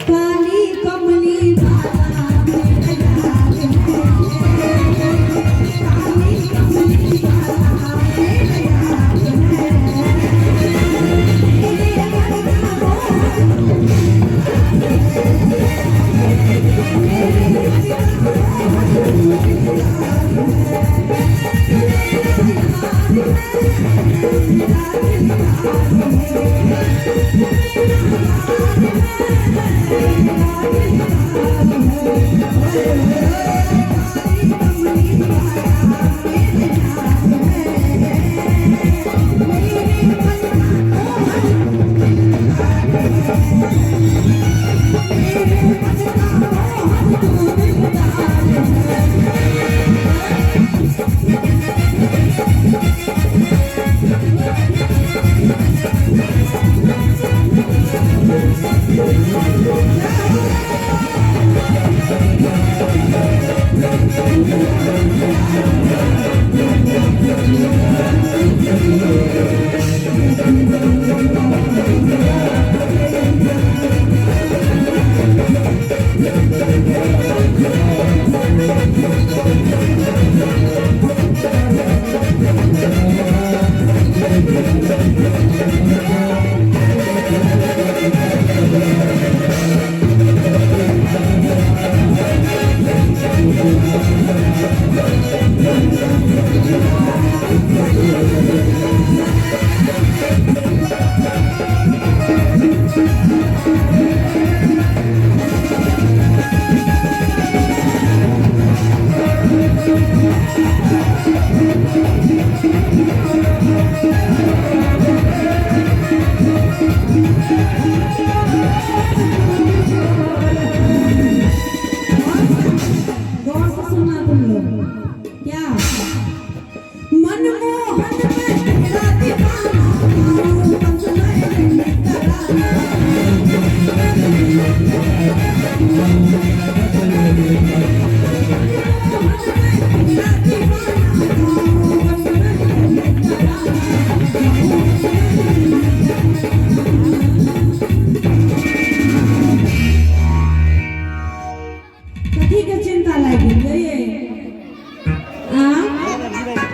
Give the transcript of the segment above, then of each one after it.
काली कमली बाला मेरा यार है, काली कमली बाला मेरा यार है, मेरे मन का मोहन, मेरे मन का मोहन दिलदार है, मेरा यार है, मेरा दिलदार है, मेरा यार है, मेरा दिलदार है, काली कमली बाला मेरा यार है, मेरे मन का मोहन दिलदार है, मेरे मन का मोहन तू दिलदार है। गौर से सुनना तुम लोग, क्या मनमोहन में तेरा दीवाना हूँ, बस मैं कराना, मनमोहन में तेरा दीवाना हूँ, बस मैं कराना, कथी के चिंता लागि गेल ये? आ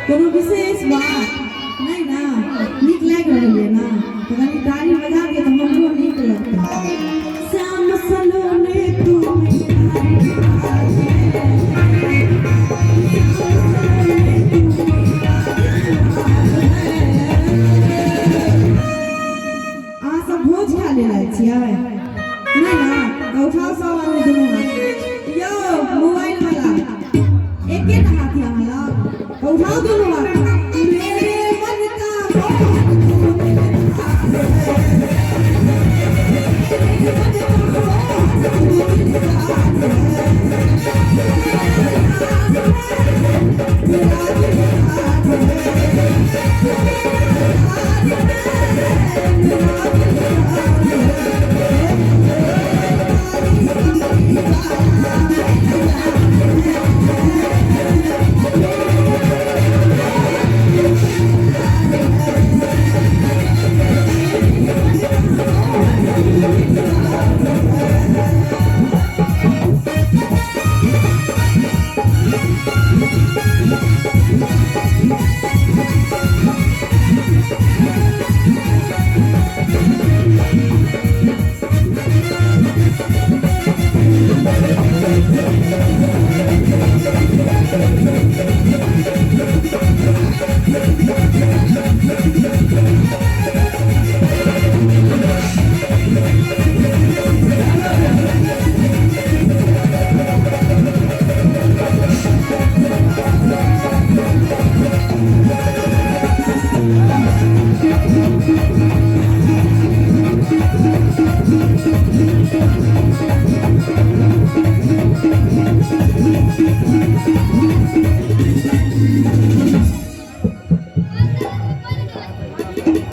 कोनो विशेष बात नहीं ना? नीक लागि रहल ये ना? तऽ कनी ताली बजा दिअ तऽ हमरो नीक लगतै। श्याम सलोने तू मेरा दिलदार है, श्याम सलोने तू मेरा दिलदार है। अहाँ सब भोज खा ले आयल छियै नहीं ना? तऽ उठाउ सब आदमी दुनू हाथ। यौ मोबाइल वाला, एके टा हाथ यऽ अहाँ लग, तऽ उठाउ दुनू हाथ। मेरे मन का मोहन तू दिलदार है, मेरे मन का मोहन तू दिलदार है, मेरा यार है, मेरा दिलदार है, मेरा यार है, मेरा दिलदार है, काली कमली बाला मेरा यार है, मेरे मन का मोहन तू दिलदार है।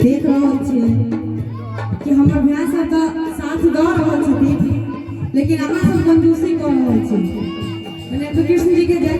देख रहल छियै कि हमर भाय सब तऽ साथ दऽ रहल छथिन, लेकिन अहाँ सब कंजूसी कऽ रहल छी। मने तऽ कृष्ण जी के जय